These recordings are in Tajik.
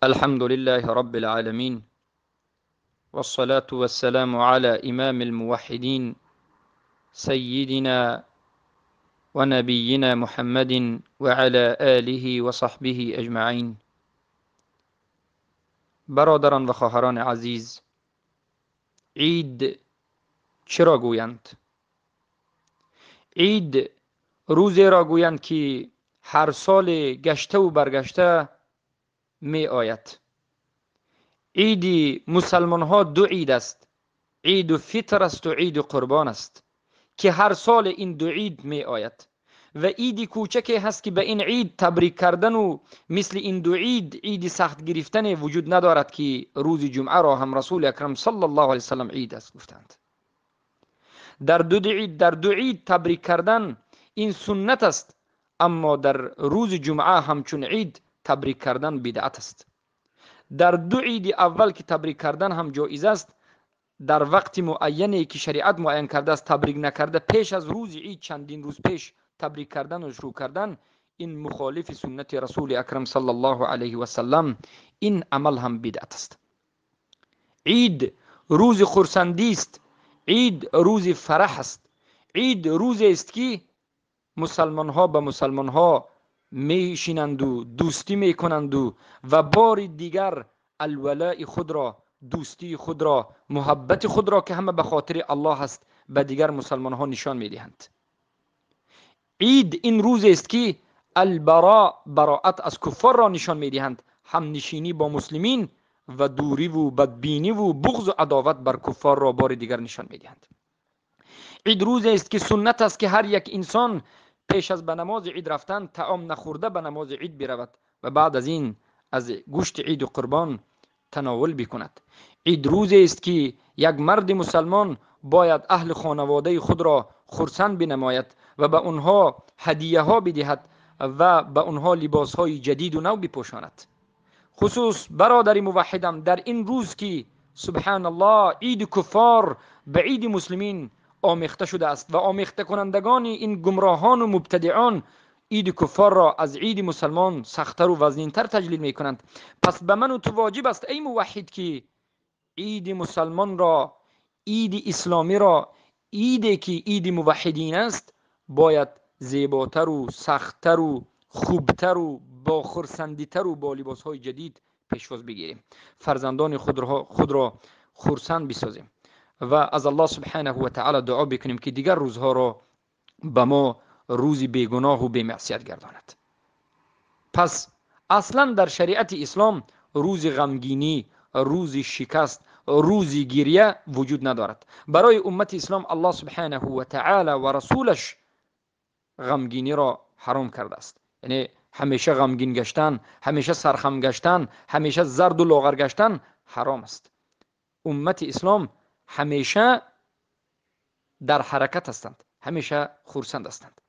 الحمد لله رب العالمين، والصلاة والسلام على إمام الموحدين سيدنا ونبينا محمد وعلى آله وصحبه أجمعين. برادران و خواهران عزیز، عید چرا گویند؟ عید روزی را گویند که هر سال گشته و برگشته می آید. عید مسلمان ها دو عید است، عید فطر است و عید قربان است که هر سال این دو عید می آید. و عید کوچکی هست که به این عید تبریک کردن و مثل این دو عید، عید سخت گرفتن وجود ندارد که روز جمعه را هم رسول اکرم صلی الله علیه وسلم عید است گفتند. در دو عید تبریک کردن این سنت است، اما در روز جمعه همچون عید تبریک کردن بدعت است. در دو عید اول که تبریک کردن هم جایز است، در وقت معینی که شریعت معین کرده است تبریک نکرده، پیش از روز عید چندین روز پیش تبریک کردن و شروع کردن، این مخالف سنت رسول اکرم صلی الله علیه و سلم، این عمل هم بدعت است. عید روز خرسندی است، عید روز فرح است، عید روز است که مسلمان ها به مسلمان ها میشینند و دوستی میکنند و بار دیگر الولاء خود را، دوستی خود را، محبت خود را که همه به خاطر الله است به دیگر مسلمان ها نشان میدهند. عید این روز است که البراء، براءت از کفار را نشان میدهند، هم نشینی با مسلمین و دوری و بدبینی و بغض و عداوت بر کفار را بار دیگر نشان میدهند. عید روز است که سنت است که هر یک انسان پیش از به نماز عید رفتن طعام نخورده به نماز عید برود و بعد از این از گوشت عید و قربان تناول بکند. عید روز است که یک مرد مسلمان باید اهل خانواده خود را خرسند بنماید و به آنها هدیه ها بدهد و به آنها لباس های جدید و نو بپوشاند. خصوص برادر موحدم، در این روز که سبحان الله عید کفار به عید مسلمین آمیخته شده است و آمیخته کنندگان این گمراهان و مبتدعان عید کفار را از عید مسلمان سختتر و وزنینتر تجلیل می کنند. پس به من و تو واجب است ای موحد که عید مسلمان را، عید اسلامی را، عیدی که عید موحدین است، باید زیباتر و سختتر و خوبتر و با خرسندیتر و با لباس های جدید پیشواز بگیریم، فرزندان خود را خرسند بسازیم و از الله سبحانه و تعالی دعا بکنیم که دیگر روزها را به ما روزی بیگناه و بی‌معصیت گرداند. پس اصلا در شریعت اسلام روز غمگینی، روز شکست، روز گریه وجود ندارد. برای امت اسلام الله سبحانه و تعالی و رسولش غمگینی را حرام کرده است. یعنی همیشه غمگین گشتن، همیشه سرخم گشتن، همیشه زرد و لاغر گشتن حرام است. امت اسلام همیشه در حرکت هستند، همیشه خرسند هستند.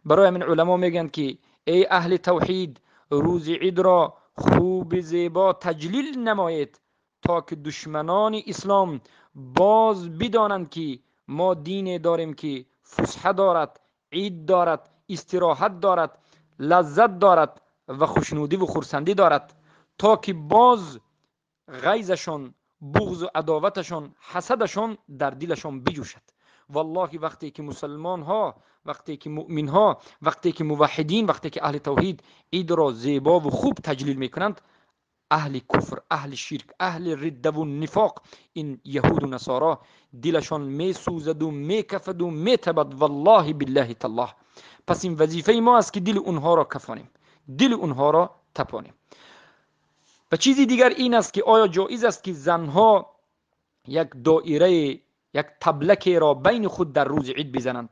برای همین علما میگن که ای اهل توحید، روز عید را خوب زیبا تجلیل نمایید تا که دشمنان اسلام باز بدانند که ما دین داریم که فسحه دارد، عید دارد، استراحت دارد، لذت دارد و خوشنودی و خرسندی دارد، تا که باز غیظشان، بغض و عداوتشان، حسدشان در دلشان بجوشد. والله وقتی که مسلمان ها، وقتی که مؤمن ها، وقتی که موحدین، وقتی که اهل توحید عید را زیبا و خوب تجلیل میکنند، اهل کفر، اهل شرک، اهل رده و نفاق، این یهود و نصارا دلشان میسوزد و میکفد و میتبد، والله بالله تالله. پس این وظیفه ما است که دل اونها را کفانیم، دل اونها را تپانیم. و چیزی دیگر این است که آیا جایز است که زنها یک دایره، یک طبلک را بین خود در روز عید بزنند؟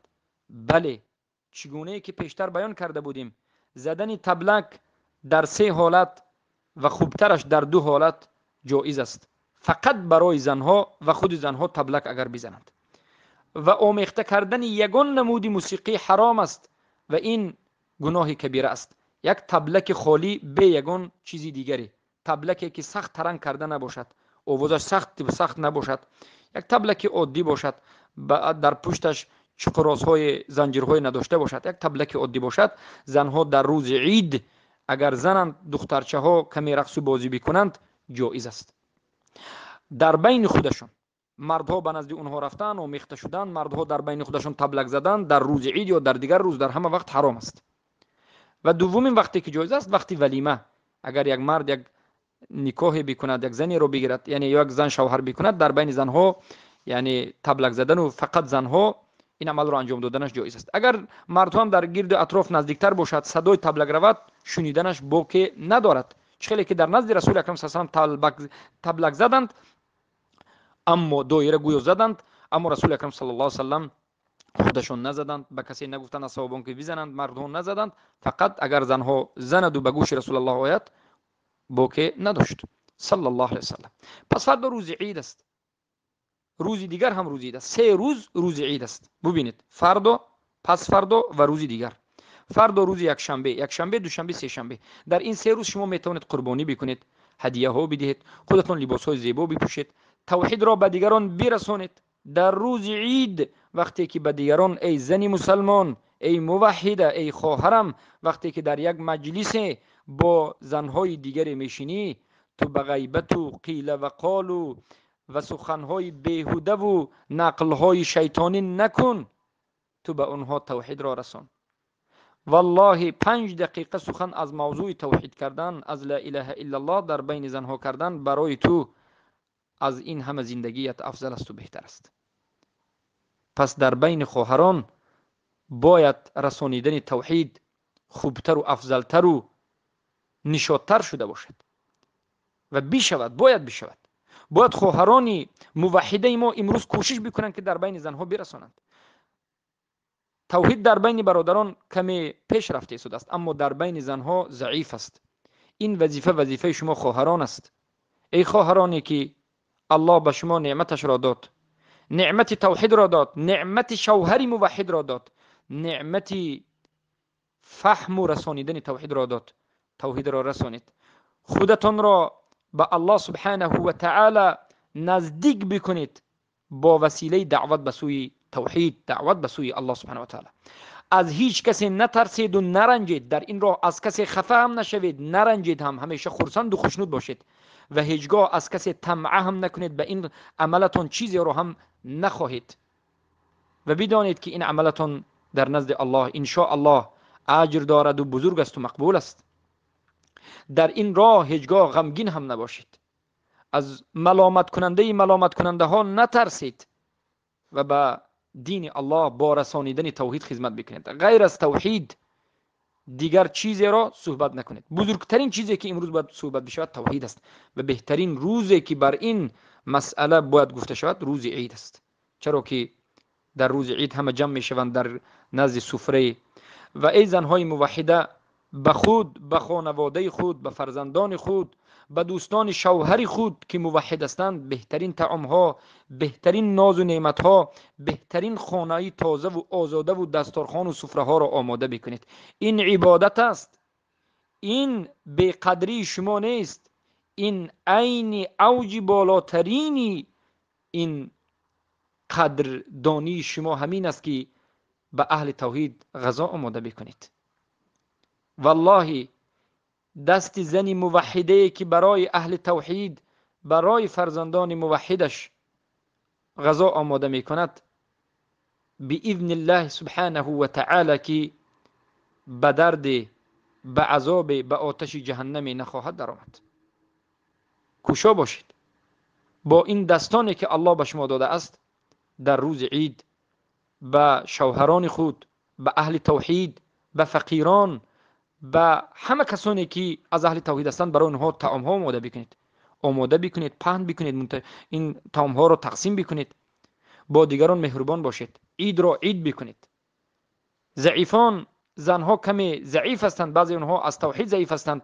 بله، چگونه که پیشتر بیان کرده بودیم، زدن طبلک در سه حالت و خوبترش در دو حالت جایز است، فقط برای زنها و خود زنها طبلک اگر بزنند. و آمیخته کردن یگان نمود موسیقی حرام است و این گناه کبیره است. یک طبلک خالی به یگان چیزی دیگری، طبلکی که سخت ترنگ کرده نباشد، آوازش سخت سخت نباشد، یک طبلک عادی باشد، در پشتش چقرازهای زنجیرهای نداشته باشد، یک طبلک عادی باشد، زنها در روز عید Агар зананд, духтарчаҳо каме рақсу бозӣ бикунанд, ҷоиз аст. Дар байни худашон мардҳо ба назди онҳо рафтан, омехта шудан, мардҳо дар байни худашон таблак задан дар рӯзи ид ё дар дигар рӯз, дар ҳама вақт ҳаром аст. Ва дуввумин вақте ки ҷоиз аст, вақти валима. Агар як мард як никоҳе бикунад, як занеро бигирад, яъне як зан шавҳар бикунад, дар байни занҳо, яъне таблак задану фақат занҳо ин амалро анҷом доданаш ҷоиз аст. Агар мардҳо ҳам дар гирду атроф наздиктар бошад, садои таблак равад, шуниданаш боке надорад. Чӣ хеле ки дар назди Расули Акрам саллаллоҳу алайҳи васаллам таблак заданд, аммо доира гӯё заданд, аммо Расули Акрам саллаллоҳу алайҳи васаллам худашон назаданд, ба касе нагуфтанд аз саҳобон ки бизананд, мардҳо назаданд. Фақат агар занҳо занаду ба гӯши Расулаллоҳ ояд, боке надошт саллаллоҳу алайҳи васаллам. Пас фардо рӯзи ид аст, рӯзи дигар ҳам рӯзи ид аст. Се рӯз рӯзи ид аст. Бубинед, фардо, пас фардо ва рӯзи дигар. Фардо рӯзи якшанбе, якшанбе, душанбе, сешанбе. Дар ин се рӯз шумо метавонед қурбонӣ бикунед, ҳадияҳо бидиҳед, худатон либосҳои зебо бипӯшед, тавҳидро ба дигарон бирасонед. Дар рӯзи ид вақте ки ба дигарон, эй зани мусалмон, эй муваҳҳида, эй хоҳарам, вақте ки дар як маҷлисе бо занҳои дигаре мешинӣ, ту ба ғайбату қила ва қолу ва суханҳои беҳудаву нақлҳои шайтонӣ накун, ту ба онҳо тавҳидро расон. Валлоҳи, 5 дақиқа сухан аз мавзӯи тавҳид кардан, аз ла илаҳа иллаллоҳ дар байни занҳо кардан барои ту аз ин ҳама зиндагият афзал асту беҳтар аст. Пас дар байни хоҳарон бояд расонидани тавҳид хубтару афзалтару нишодтар шуда бошад ва бишавад, бояд бишавад. Бояд хоҳарони муваҳҳидаи мо имрӯз кӯшиш бикунанд, ки дар байни занҳо бирасонанд. Тавҳид дар байни бародарон каме пеш рафта истодааст, аммо дар байни занҳо заиф аст. Ин вазифа вазифаи шумо хоҳарон аст. Эй хоҳароне ки Аллоҳ ба шумо неъматашро дод, неъмати тавҳидро дод, неъмати шавҳари муваҳҳидро дод, неъмати фаҳму расонидани тавҳидро дод, тавҳидро расонед. Худатонро ба Аллоҳ субҳанаҳу ва таъала наздик бикунед бо василаи даъват ба сӯи тавҳид, даъват ба сӯи Аллоҳ субҳанаҳу ва таъала. Аз ҳеҷ касе натарседу наранҷед, дар ин роҳ аз касе хафа ҳам нашавед, наранҷед ҳам, ҳамеша хурсанду хушнуд бошед ва ҳеҷ гоҳ аз касе тамъа ҳам накунед, ба ин амалатон чизеро ҳам нахоҳед ва бидонед ки ин амалатон дар назди Аллоҳ иншоаллоҳ аҷр дораду бузург асту мақбул аст. Дар ин роҳ ҳеҷ гоҳ ғамгин ҳам набошед, аз маломаткунандаи маломаткунандаҳо натарсед ва ба дини Аллоҳ бо расонидани тавҳид хизмат бикунед. Ғайр аз тавҳид дигар чизеро суҳбат накунед. Бузургтарин чизе ки имрӯз бояд суҳбат бишавад тавҳид аст ва беҳтарин рӯзе ки бар ин масъала бояд гуфта шавад рӯзи ид аст. Чаро ки дар рӯзи ид ҳама ҷамъ мешаванд дар назди суфрае. Ва эй занҳои муваҳҳида, ба худ, ба хонаводаи худ, ба фарзандони худ, ба дӯстони шавҳари худ ки муваҳҳид ҳастанд, беҳтарин таомҳо, беҳтарин нозу неъматҳо, беҳтарин хонаи тозаву озодаву дасторхону суфраҳоро омода бикунед. Ин ибодат аст, ин беқадрии шумо нест, ин айни авҷи болотарини ин қадрдонии шумо ҳамин аст ки ба аҳли тавҳид ғазо омода бикунед. Валлоҳи, дасти зани муваҳҳидае ки барои аҳли тавҳид, барои фарзандони муваҳҳидаш ғазо омода мекунад, биизни ллоҳи субҳанаҳу ва таъала ки ба дарде, ба азобе, ба оташи ҷаҳаннаме нахоҳад даромад. Кӯшо бошед бо ин дастоне ки Аллоҳ ба шумо додааст, дар рӯзи ид ба шавҳарони худ, ба аҳли тавҳид, ба фақирон, ба ҳама касоне ки аз аҳли тавҳид ҳастанд, барои онҳо таомҳо омода бикунед, омода бикунед, паҳн бикунед, ин таомҳоро тақсим бикунед, бо дигарон меҳрубон бошед, идро ид бикунед. Заифон, занҳо каме заиф ҳастанд, баъзе онҳо аз тавҳид заиф ҳастанд.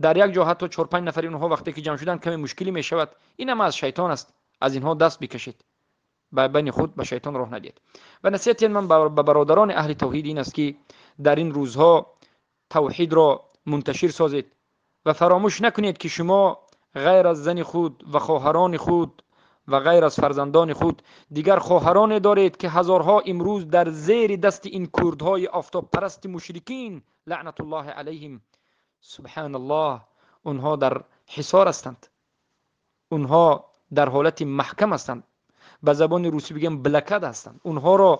Дар як ҷо ҳатто 4-5 нафари онҳо вақте ки ҷамъ шуданд каме мушкилӣ мешавад. Ин ҳама аз шайтон аст, аз инҳо даст бикашед, ба байни худ ба шайтон роҳ надиҳед. Ва насиҳати ман ба бародарони аҳли тавҳид ин аст ки дар ин рӯзҳо тавҳидро мунташир созед ва фаромӯш накунед ки шумо ғайр аз зани худ ва хоҳарони худ ва ғайр аз фарзандони худ дигар хоҳароне доред ки ҳазорҳо имрӯз дар зери дасти ин курдҳои офтобпарасти мушрикин лаънатуллоҳи алайҳим Субҳаналлоҳ, онҳо дар ҳисор ҳастанд, онҳо дар ҳолати маҳкам ҳастанд, ба забони русӣ бигем блокада ҳастанд. Онҳоро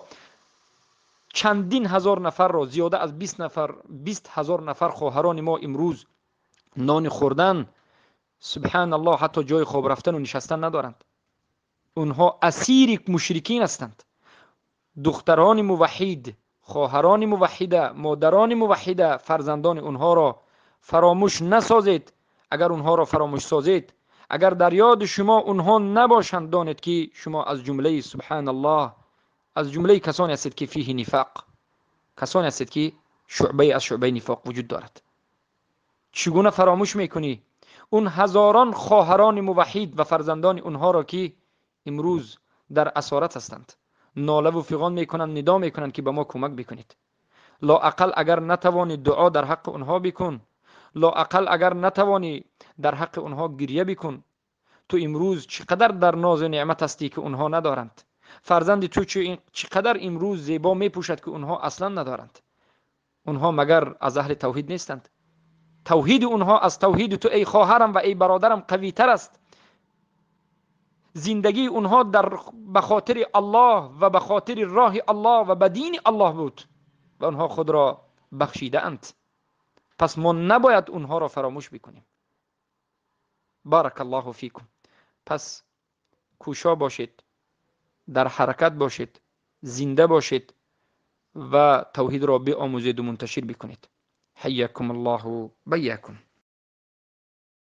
чандин ҳазор нафарро, зиёда аз 20 нафар, 20 ҳазор нафар хоҳарони мо имрӯз нони хӯрдан, субҳаналлоҳ, ҳатто ҷои хоб рафтану нишастан надоранд. Онҳо асири мушрикин ҳастанд. Духтарони муваҳҳид, хоҳарони муваҳҳида, модарони муваҳҳида, фарзандони онҳоро фаромӯш насозед. Агар онҳоро фаромӯш созед, агар дар ёди шумо онҳо набошанд, донед ки шумо аз ҷумлаи, субҳаналлоҳ, аз ҷумлаи касоне ҳастед ки фиҳи нифоқ, касоне ҳастед ки шуъбае аз шуъбаи нифоқ вуҷуд дорад. Чӣ гуна фаромӯш мекунӣ он ҳазорон хоҳарони муваҳҳид ва фарзандони онҳоро ки имрӯз дар асорат ҳастанд, нолаву фиғон мекунанд, нидо мекунанд ки ба мо кӯмак бикунед. Лоақал агар натавонӣ дуо дар ҳаққи онҳо бикун, лоақал агар натавонӣ дар ҳаққи онҳо гиря бикун. Ту имрӯз чӣ қадар дар нозу неъмат ҳастӣ ки онҳо надоранд. Фарзанди ту чӣ қадар имрӯз зебо мепӯшад ки онҳо аслан надоранд. Онҳо магар аз аҳли тавҳид нестанд? Тавҳиди онҳо аз тавҳиди ту эй хоҳарам ва эй бародарам қавитар аст. Зиндагии онҳо ба хотири Аллоҳ ва ба хотири роҳи Аллоҳ ва ба дини Аллоҳ буд ва онҳо худро бахшидаанд. Пас мо набояд онҳоро фаромӯш бикунем. Баракаллоҳу фикум. Пас кӯшо бошед, дар ҳаракат бошед, зинда бошед ва тавҳидро биомӯзеду мунташир бикунед. Ҳайякум Аллоҳу байякум.